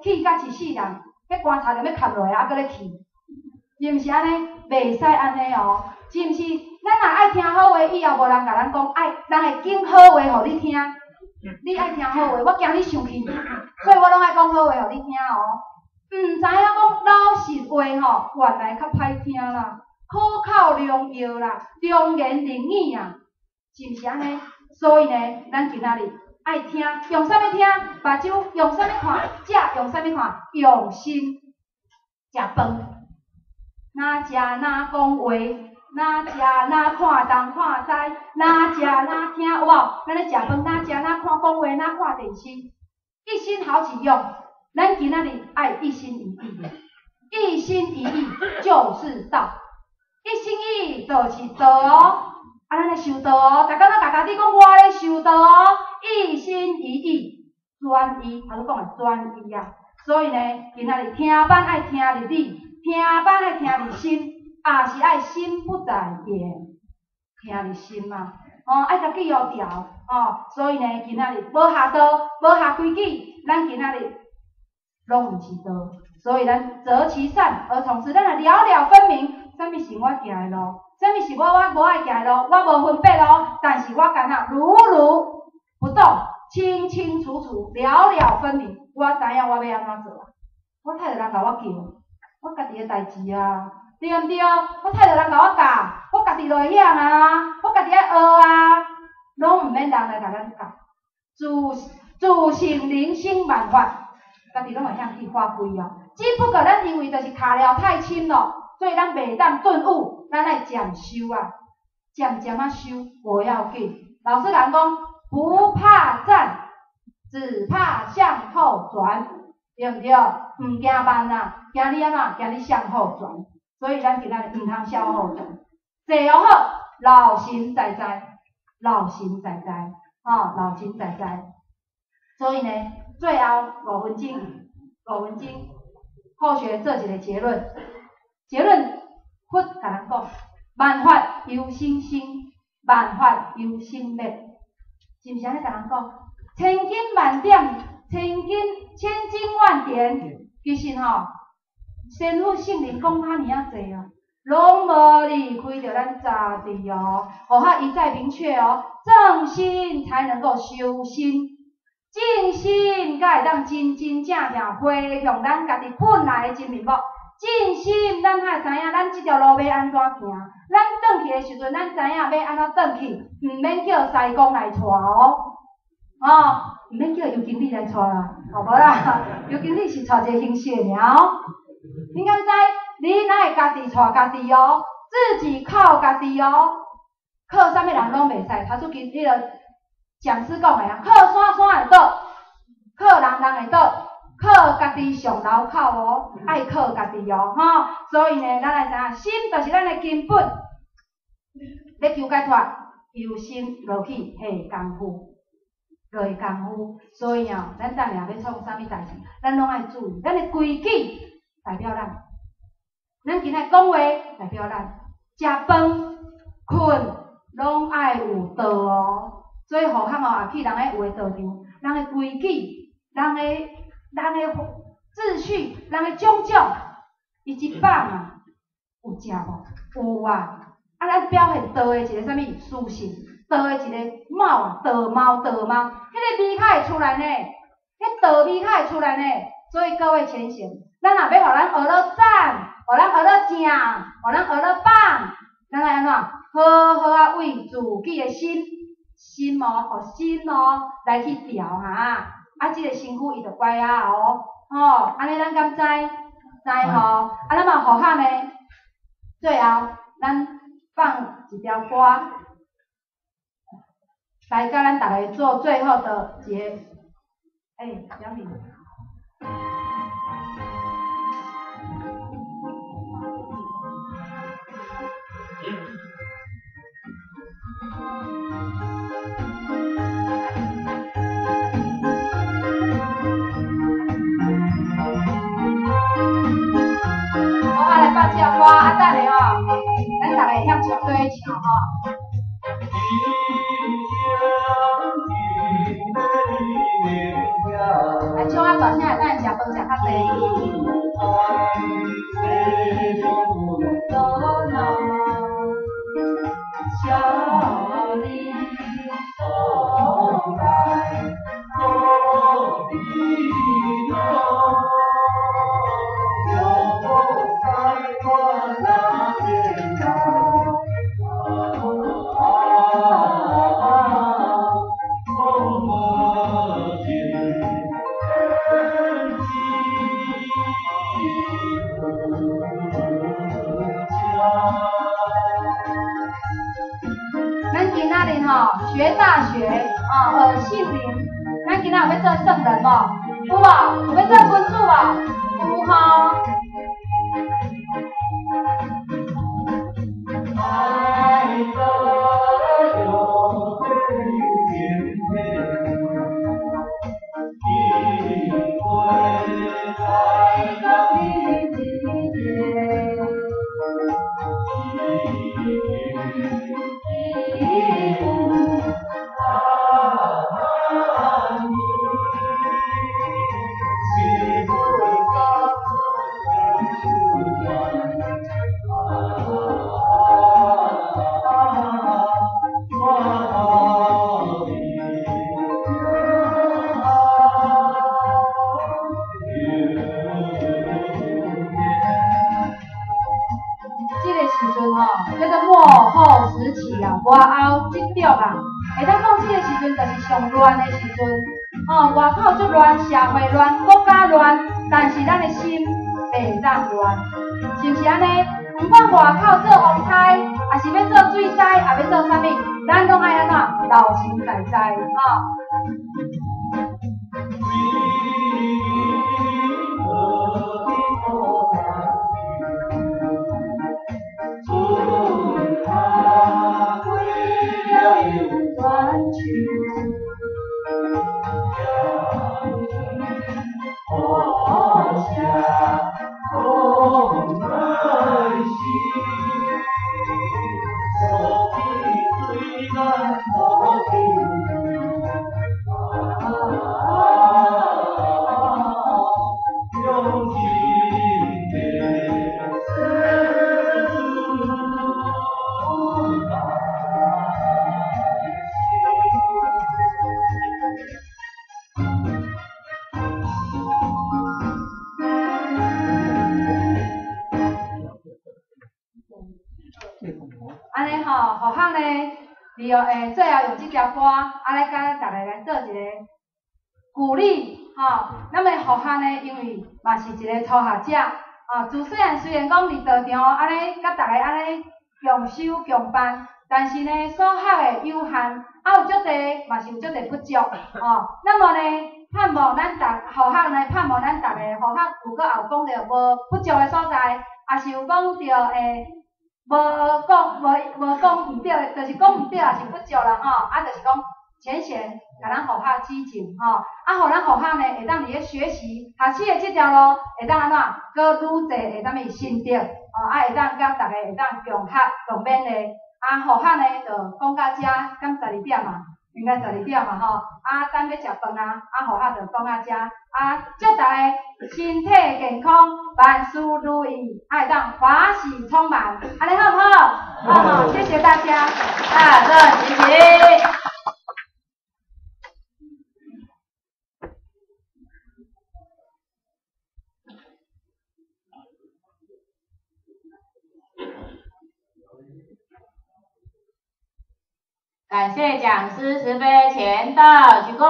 氣甲一世人，彼棺材就欲崁落來，猶閣咧氣，是毋是按呢？袂使按呢哦，是毋是？咱若愛聽好話，以後無人共咱講，愛人會揀好話予你聽。你愛聽好話，我驚你生氣，所以我攏愛講好話予你聽哦。毋知影講老實話吼，原來較歹聽啦，苦口良藥啦，良言良語啊，是毋是按呢？所以呢，咱今仔日愛聽，用啥物聽？目睭用啥物看？食用啥物看？用心食飯，若食若講話，若食若看東看西，若食若聽有無？咱咧食飯，若食若看講話，若看電視，一心好幾用。咱今仔日愛一心一意，一心一意就是道，一心一意就是道哦。啊，咱咧修道哦，逐工咱共家己講，我咧修道哦，一心一意專一，頭拄講的專一啊。所以呢，今仔日聽班愛聽入耳，聽班愛聽入心，也是愛心不在焉，聽入心啊。哦，愛家己要調哦。所以呢，今仔日無下道，無下規矩，咱今仔日攏毋是道。所以咱擇其善而從之，咱若了了分明，啥物是我行的路，啥物是我無愛行的路，我無分別哦。但是我敢若如如不動，清清楚楚，了了分明，我知影我欲按怎做啊。我趁著人共我叫，我家己的代誌啊，對毋對？我趁著人共我教，我家己就會曉啊，我家己愛學啊，攏毋免人來共咱教。自性靈性萬法，家己攏會曉去發揮哦。只不過咱因為就是卡了太深咯，所以咱袂當頓悟，咱愛漸修啊，漸漸仔修，無要緊。老師人講，不怕站，只怕向後轉，對毋對？毋驚慢啊，驚你按怎？驚你向後轉。所以咱今仔日毋通向後轉。坐好，老神在在，老神在在，吼，老神在在。所以呢，最後五分鐘，五分鐘，後學做一個結論。結論，佛共咱講，萬法由心生，萬法由心滅，是毋是按呢共人講？千經萬典，千經千經萬典，其實吼，仙佛聖人講遐爾仔濟啊，攏無離開著咱雜地哦，予較一再明確哦，正心才能夠修心，正心才會當真真正正回向咱家己本來的真面目。正心，咱才會知影咱這條路欲按怎行。咱轉去的時陣，咱知影欲按怎轉去，毋免叫師公來帶哦，哦，毋免叫尤經理來帶啦，哦，無啦，尤經理是帶一個形式爾哦。你敢知？你若會家己帶家己哦，自己靠家己哦，靠啥物人攏袂使。頭拄見彼個講師講的啊，靠山山會倒，靠人人會倒。靠家己上牢靠哦，愛靠家己哦，吼！所以呢，咱來知影，心就是咱的根本。欲求解脫，由心落去下功夫，落下功夫。所以哦，咱等下欲創啥物代誌，咱攏愛注意，咱的規矩代表咱，咱今仔講話代表咱，食飯、睏攏愛有道哦。所以，互相哦，也去人的有的道場，人的規矩，人的秩序，人的種種，伊一放啊，有食無？有啊！啊，咱表現道的一個啥物屬性，道的一個貌啊，道貌道貌，彼個味較會出來呢，彼道味較會出來呢。所以各位前賢，咱若欲予咱學得讚，予咱學得正，予咱學得放，咱愛按怎？好好啊，為自己的心，心哦，予心哦來去調哈。啊，這個身軀伊就乖啊哦，吼，按呢咱敢知？知吼？啊，咱嘛護航呢。最後，咱放一條歌，來共咱逐个做最後的結。欸，小米。好，啊，來放這首歌，啊，等下吼，咱逐个向唱對唱吼。來唱啊大聲，會當食飯食較濟。學大學啊，學聖靈，咱今仔有欲做聖人無？有無？有欲做君主無？有吼。外後這種啊，會當講這個時陣就是上亂的時陣，吼，外口足亂，社會亂，國家亂，但是咱的心袂當亂，是毋是按呢？毋管外口做風災，抑是欲做水災，抑欲做啥物，咱攏愛按怎留神在在，吼。最後用這條歌，啊來共大家來做一個鼓勵，吼。咱們學校呢，因為嘛是一個初學者，啊，自細漢雖然講佇道場按呢，佮大家按呢共修共辦，但是呢，所學的有限，啊有足濟嘛是有足濟不足，吼。那麼呢，盼望咱逐學校呢，盼望咱逐个學校如果也有講著無不足的所在，也是有講著無講無講毋對，就是講毋對，也是不足啦吼。啊，就是講淺顯，共咱學校指正吼。啊，予咱學校呢，會當佇咧學習學習的這條路，會當按怎，閣愈濟會啥物心得，吼，啊，會當佮逐个會當共學共勉勵。啊，學校呢，就講到遮，敢12點啊？應該12點嘛吼。啊，等欲食飯啊，啊，學校就講到遮。啊，祝大家身體健康，萬事如意，啊，會當法喜充滿，按呢好毋好？好好，謝謝大家。啊，好，謝謝。感謝講師慈悲前道鞠躬，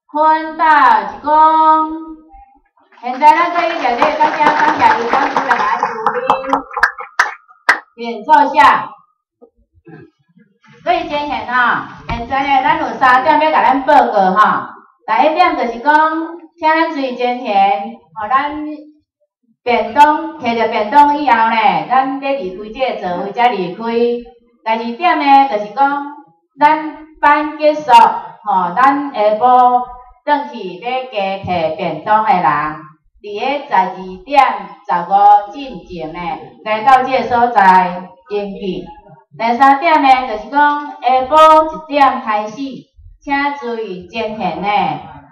坤道鞠躬。現在咱可以熱烈掌聲，感謝劉講師來慈悲請坐下。各位前賢吼，現在呢，咱有三點欲共咱報告吼。第一點就是講，請咱隨前賢，予咱便當提著便當以後呢，咱欲離開這個座位才離開。第二點呢，就是講，咱班結束，吼，咱下晡轉去欲加提便當的人，佇咧12點15進前呢，來到這個所在登記。第三點呢，就是講下晡1點開始，請注意前賢呢，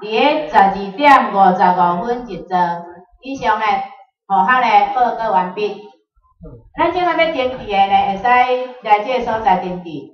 伫个12點55分入座。以上呢，予下咧報告完畢。咱這擺欲登記的呢，會使來這个所在登記。